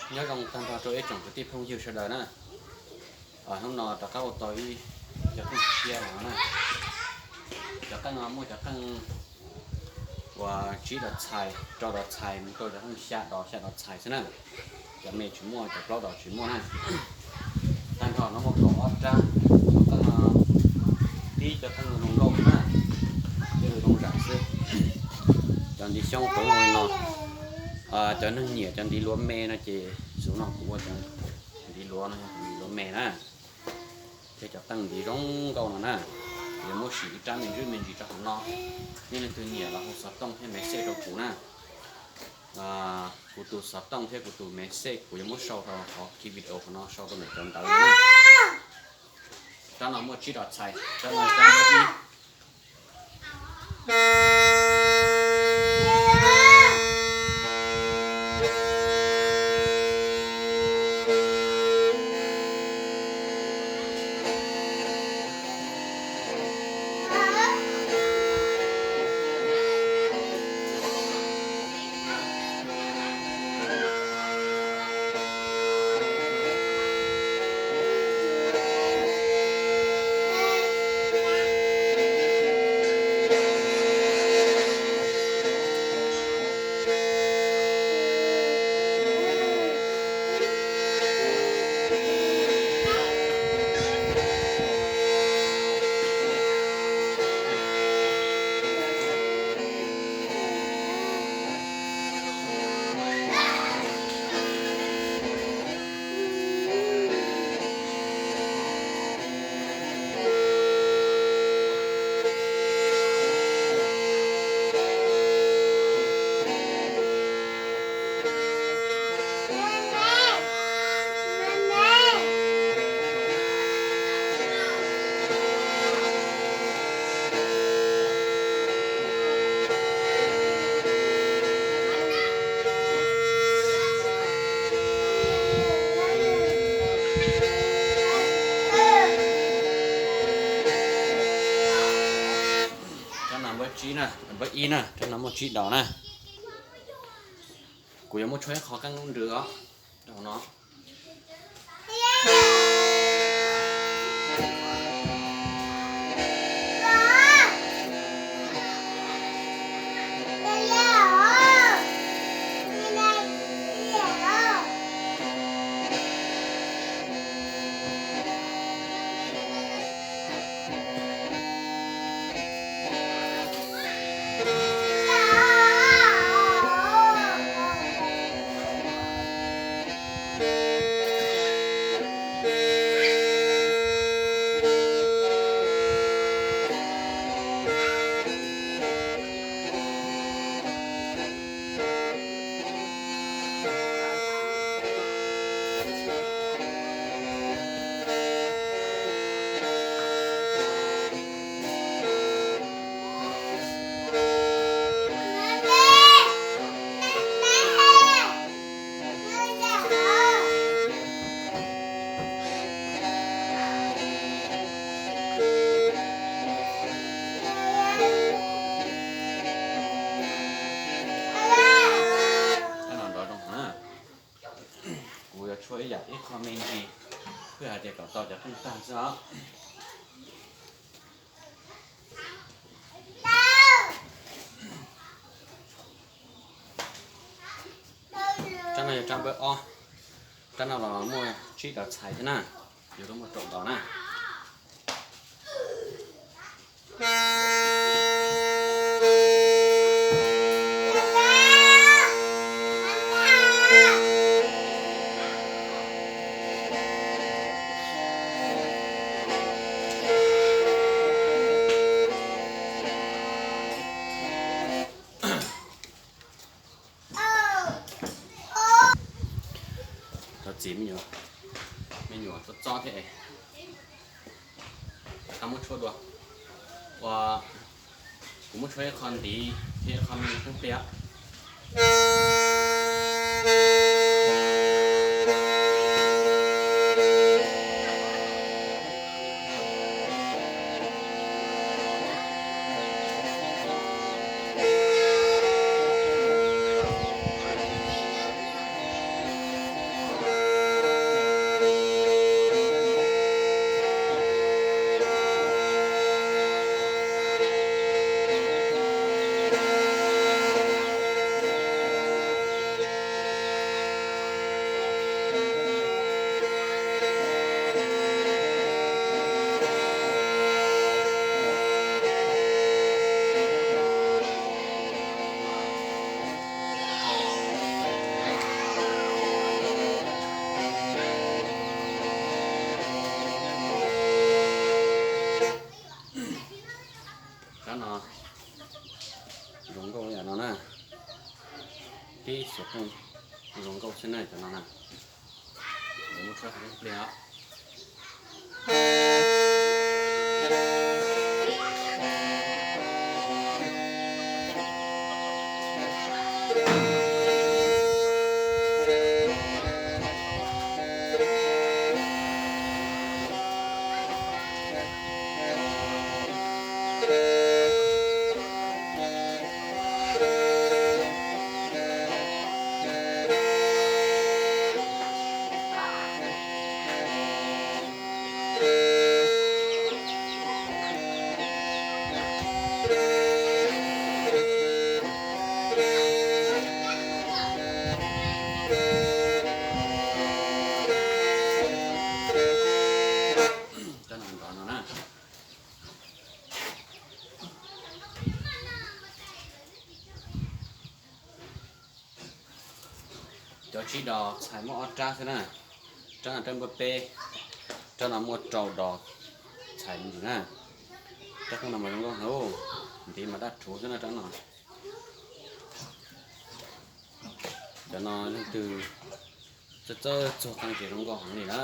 Nyob zoo tag nrho rau ib tsoom kwv tij phooj ywg sawv daws na. Hnub no rov qab ua tau ib cov qeej tshiab no na. Cov qeej no muaj cov qeej uas tsib dos txhais, rau dos txhais mus rau cov qeej xya dos xya dos txhais xwb na. Cov me tsis muaj, cov plaub dos tsis muaj na. Tag nrho no muaj kaum ob rab, cov qeej no tib cov qeej zoo nkauj na, cov zoo zam xwb. Cov ntiv xyoob kuv zoo li no. Cov neeg nyiam cov ntiv luav me no ces xub no kuv ua cov ntiv luav no yog cov ntiv luav me na. Thiab cov qeej ntiv zoo nkauj no na, kuv yuav muab sim ib rab me ntsis me ntsis rau hauv no. Nej leej twg nyiam los hu xov tooj thiab message rau kuv na. Kuv tus xov tooj thiab kuv tus message kuv yuav muab sau rau hauv kiv video qhov no, sau rau ntawm cov ntawv no na. Rab no muaj tsib dos txhais, rab no rab npawb ib. Rab no npawb tsib na, npawb ib na, rab no muaj tsib dos na. Kuv yuav muab tshuab ib qho qeej lub nrws os, rau hauv no. Kuv yuav tshuab ib yam ib qho me ntsis, peb hais tias kom tau cov qeej tag xwb os. Rab no yog rab npawb ob, rab no los muaj tsib dos txhais thiab na, yuav tau muaj rau dos na. Thov txim me nyuam, me nyuam txob txob thiab es. Rov qab muab tshuab dua. Ua, kuv muab tshuab ib qho ntiv thiab ib qho me pheej pliag. Cov no na, muab tshuab ib pliag os. Cov no nrov no na. Cov tsib dos txhais muaj ob rab xwb na. Rab no rab npawb peb, rab no muaj rau dos txhais me ntsis na. Rab qeej no mas zoo nkauj heev, ntiv mas daj rhuv xwb na rab no. Cov no leej twg txawj txawj txuag qeej ces zoo nkauj heev li na.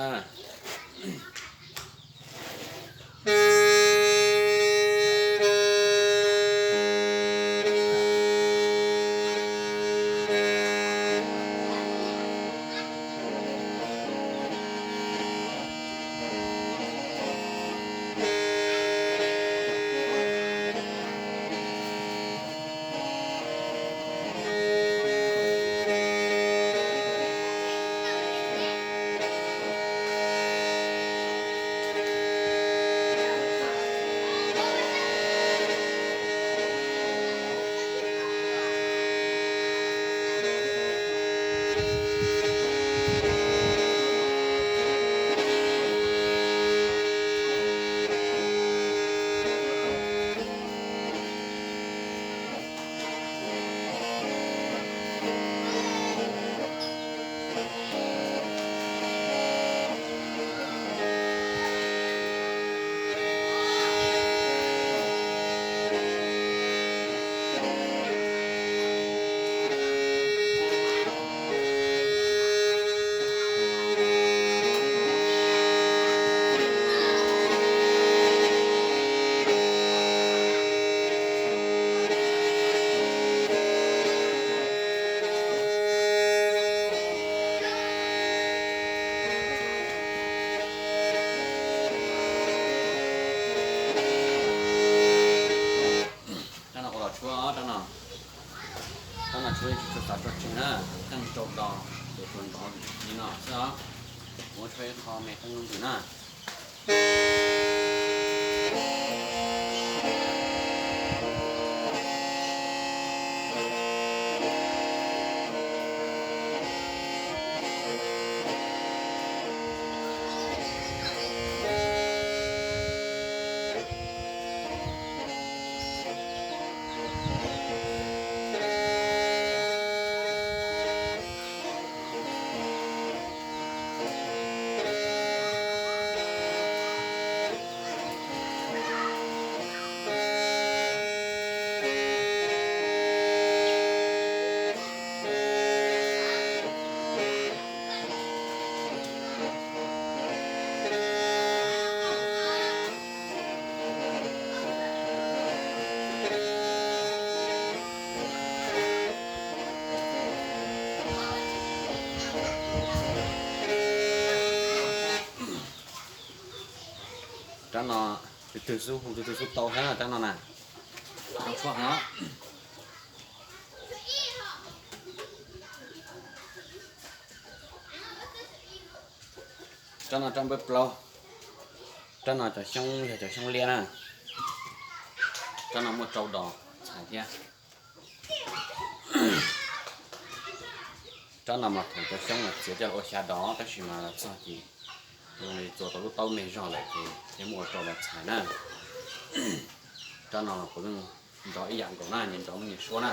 Rab no ua los tshuab, rab no, rab no tshuab tsis tshua xav tso tseg na, qeej rau dos ces tsuas nrov li no xwb os. Muab tshuab ib qho me qeej lub ntws na. Rab no tus twg xub hu tus twg xub tau thiab na, rab no na. Rau tshuab heev. Rab no rab npawb plaub, rab no cov xyoob yog cov xyoob liab na. Rab no muaj rau dos txhais thiab. Rab no mas thaum cov xyoob mas txiav coj los ua xya dos tab sis mas los txog ces txua tau lub taub me zog lawm ces thiaj muaj ua rau los txhais na. Rab no mas puav leej nrov ib yam nkaus na, nrov me nyuam suab na.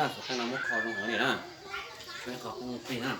Qeej no muab kho zoo heev li na, tshuav qhov qeej plig na.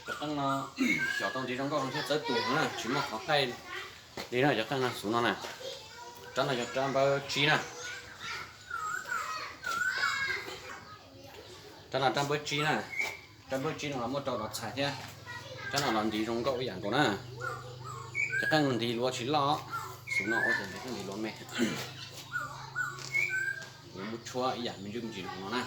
Cov qeej no xyov tau ntiv zoo nkauj thiab txawv tus na, tsis muaj qhov qaij li na. Cov qeej no xub no na, rab no yog rab npawb tsib na. Rab no rab npawb tsib na, rab npawb tsib no los muaj rau los txhais thiab. Rab no los ntiv zoo nkauj ib yam nkaus na. Cov qeej ntiv luav tsis loj, xub no ua cov ntiv qeej ntiv luav me. Yuav muab tshuab ib yam me ntsis me ntsis no na.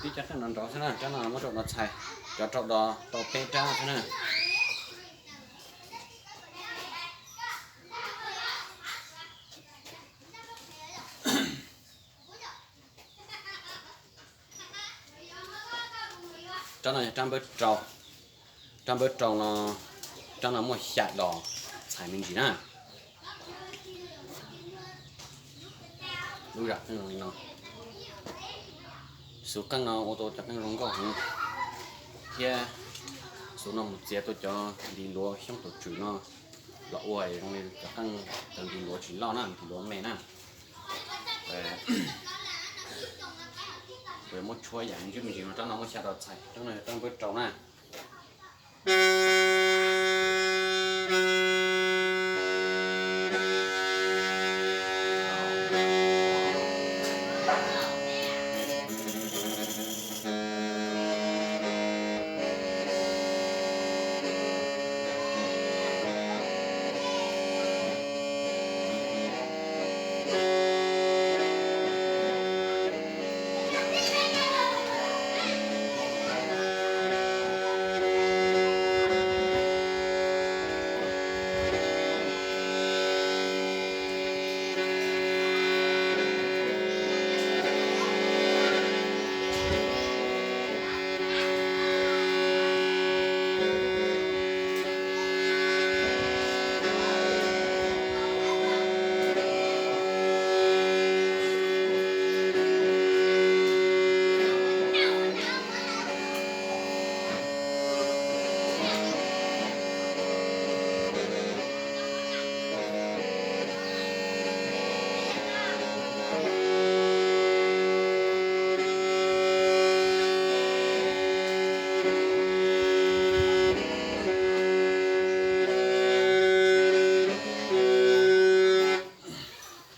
Tib cov qeej no nrov xwb na, rab no muab rau no txhais, cov rau do tau peb rab xwb na. Rab no yog rab npawb rau, rab npawb rau no, rab no muaj xya dos, txhais me ntsis na. Lub zam qeej zoo li no. Xub qeej no ua tau cov qeej zoo nkauj heev thiab. Xub no mus txiav tau cov ntiv luav xyoob tus tswm no los ua zoo li cov qeej, cov ntiv luav tsis loj na, ntiv luav me na. Kuv yuav muab tshuab yam me ntsis me ntsis no, rab no muaj xya dos txhais, rab no yog rab npawb rau na.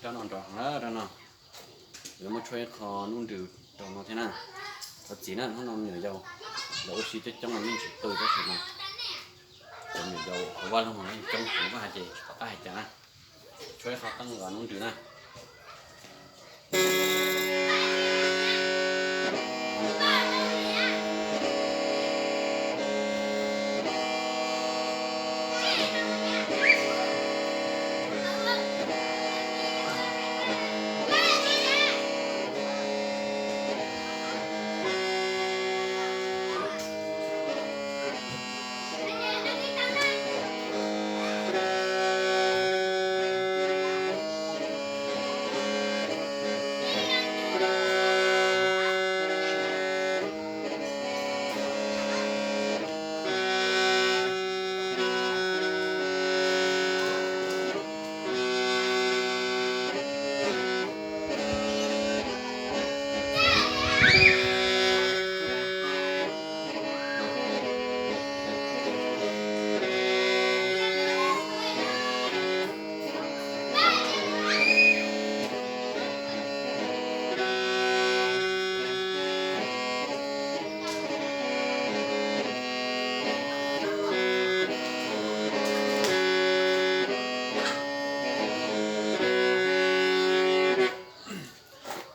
Rab no nrov heev na, rab no. Yuav muab tshuab ib qho nub nrws rau no thiab na. Thov txim na, hnub no me nyuam yaus lawv ua si coob coob me ntsis tu tab sis mas cov me nyuam yaus hauv vaj loog mas yeej coob heev, vaj ces tsis pom qab hais cas na. Tshuab ib qho qeej los hnub nws na.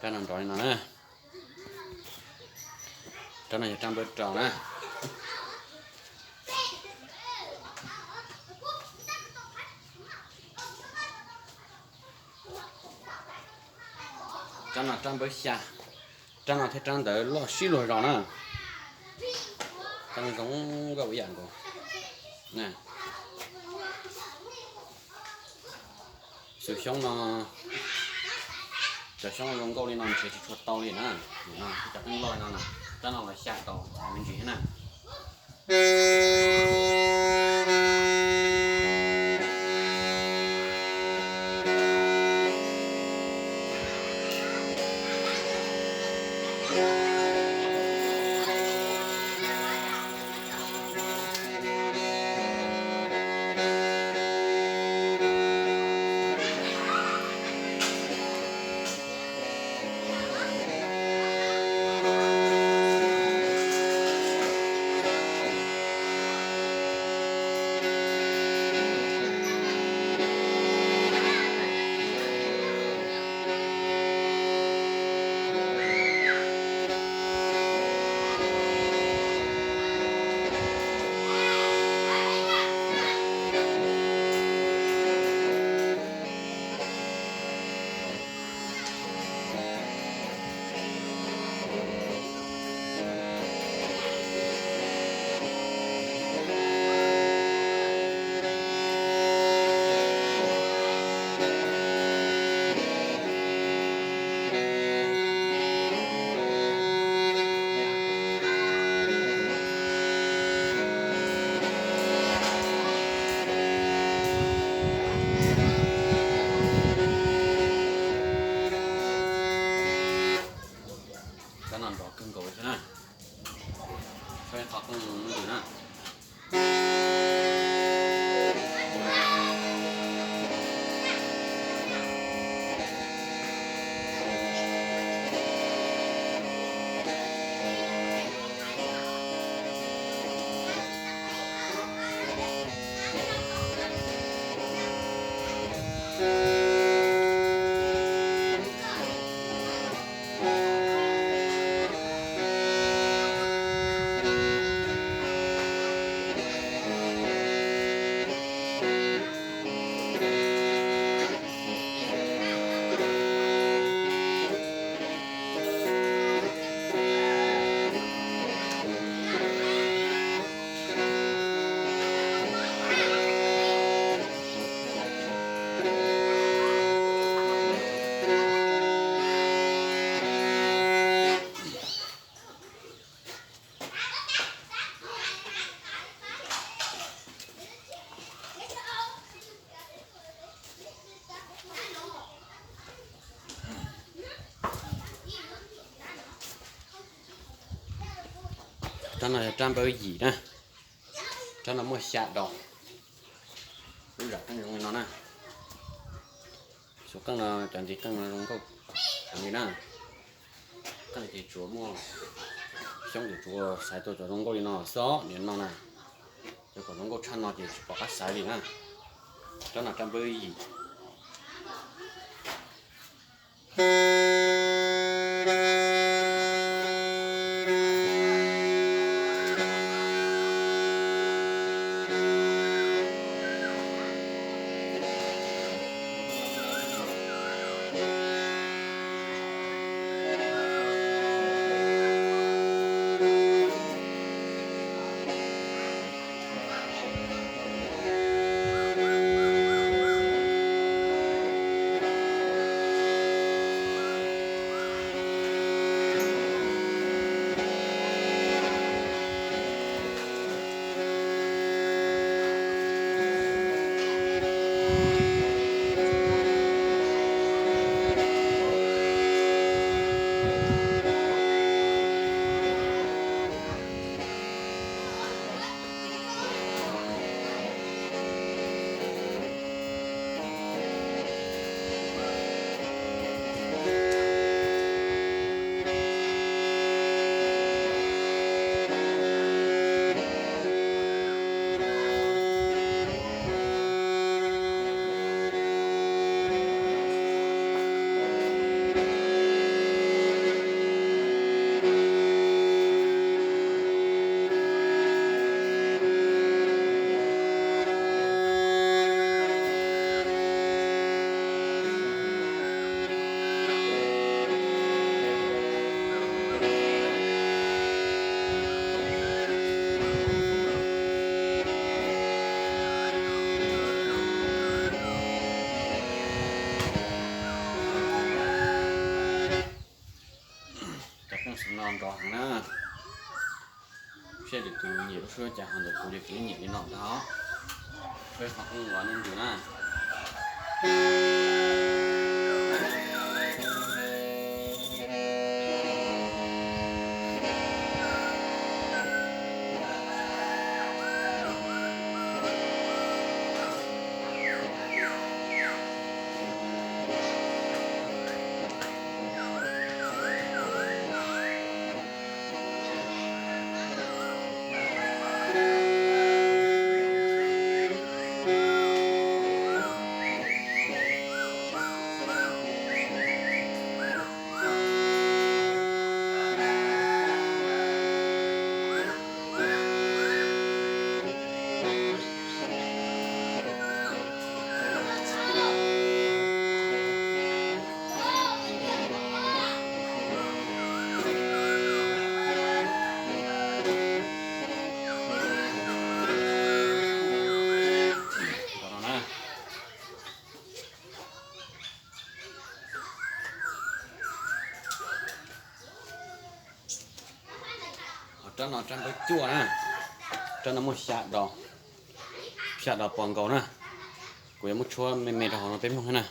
Rab no nrov li no na. Rab no yog rab npawb rau na. Rab no rab npawb xya. Rab no thiab rab ntawd loj sib luag zos na. Rab no zoo nkauj ib yam nkaus. Xyoo no, cov xyoob zoo nkauj li no nrhiav tsis tshua tau li na. Nim no cov qeej loj li no na, rab no los xya tau me ntsis thiab na. Rab no nrov kawg nkaus li thiab na. Rab qhov qeej ntws na. Rab no yog rab npawb yim na. Rab no muaj xya dos. Lub zam qeej zoo li no na. Xyov qeej no cov ntsis qeej no zoo nkauj heev li na. Qeej ces tsuas muaj Coob ces tsuas xaiv tau cov zoo nkauj li no xwb os, niam no na. Cov kom zoo nkauj tshaj no ces tsis pom qab xaiv li na. Rab no rab npawb yim. Cov qeej xwm no nrov heev na. Seb lwm tus nyiam lub suab cas ho ntawm kuv li, kuv yeej nyiam li no ntag os. Peb ho qeej los nej ntws na. Ho rab no rab npawb cuaj na. Rab no muaj xya dos, xya dos pos nkaus na. Kuv yuav muab tshuab me me rau hauv no peb mloog thiab na.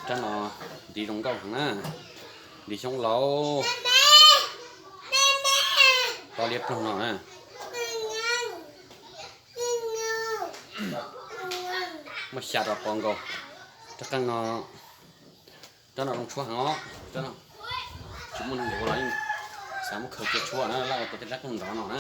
Rab no ntiv zoo nkauj heev na, ntiv xyoob laus, tob liab ploog no na. Muaj xya dos pos nkaus. Rab qeej no, rab no zoo tshuab heev os. Rab no tsis muaj neeg ua los yeej xav muab khaws cia tshuab na, laj ua tau tej rab qeej nrov no na.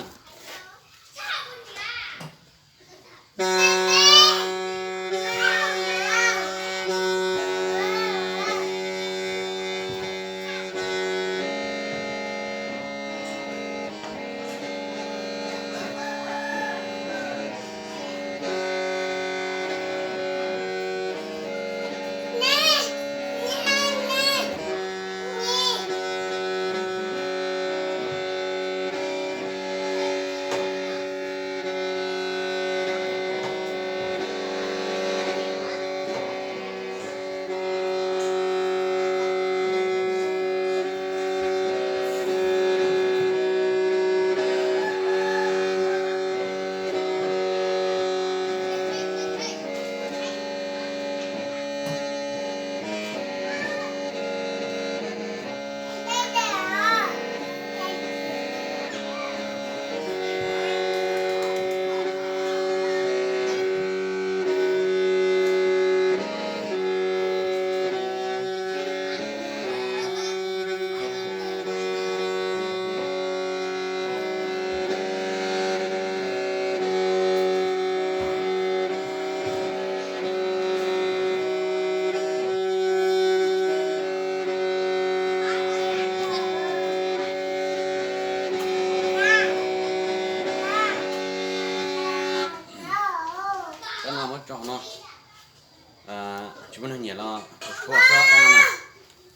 Muaj neeg nyiam los tshuab xwb rab no na.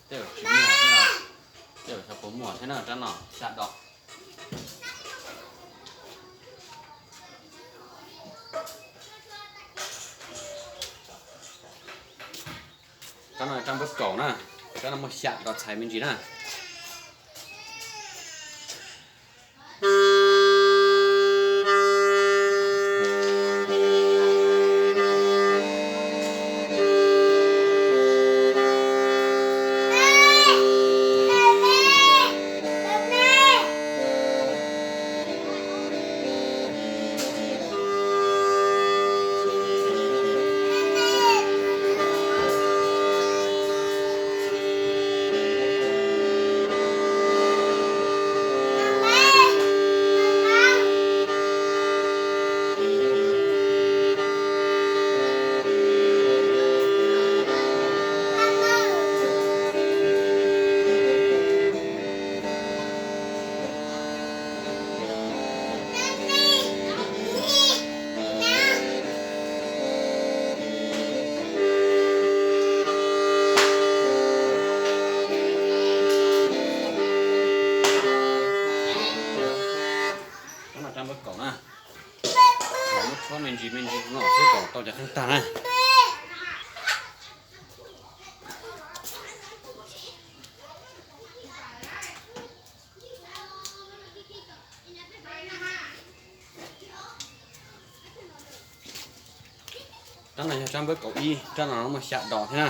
Tej zaum tsis muaj thiab, tej zaum xyov puas muaj thiab na rab no xya dos. Rab no rab npawb kaum na, rab no muaj xya dos txhais me ntsis na. Rab no rab npawb kaum na, muab tshuab me ntsis me ntsis no xwb kom tau cov qeej tag na. Rab no yog rab npawb kaum ib, rab no muaj xya dos thiab na.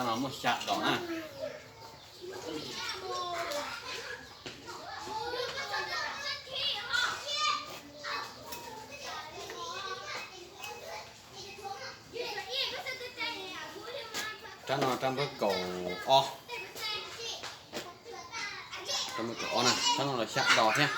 Rab no muaj xya dos na. Rab no rab npawb kaum ob. Rab npawb kaum ob na, rab no los xya dos thiab.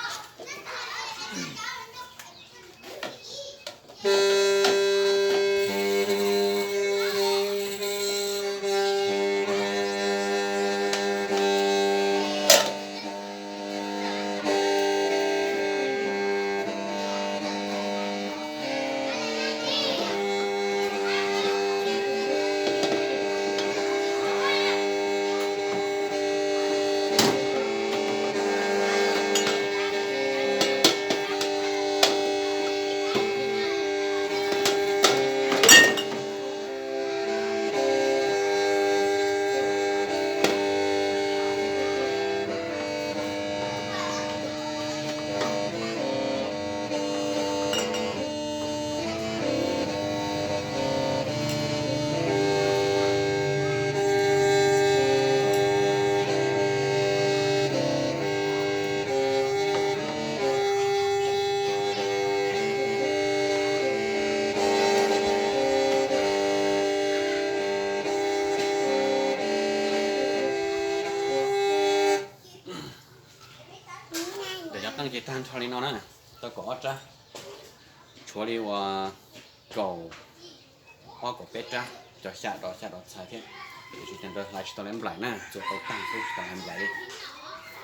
Ntawm cov qeej ces tag nrho li no na, tau kaum ob rab, tshuav li uas kaum ob kaum peb rab, cov xya dos xya dos txhais thiab. Tiam sis ntawd hlais tsis tau lawv nplaim na, txuas tau tag xwb tsis tau hlais nplaim li.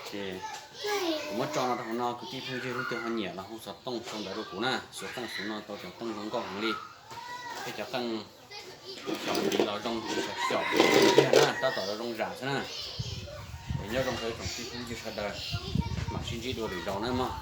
Ces kuv muab tso no rau hauv no, kwv tij phooj ywg leej twg ho nyiam los hu xov tooj sau ntawv rau kuv na. Xuv qeej xuv no tau cov qeej zoo nkauj heev li. Tej cov qeej xyaum ntiv los zoo, xyaum tiag na, tab tom zoo zam xwb na. Es nyob zoo rau ib tsoom kwv tij phooj ywg sawv daws, mam sib ntsib dua lwm zaus na mog.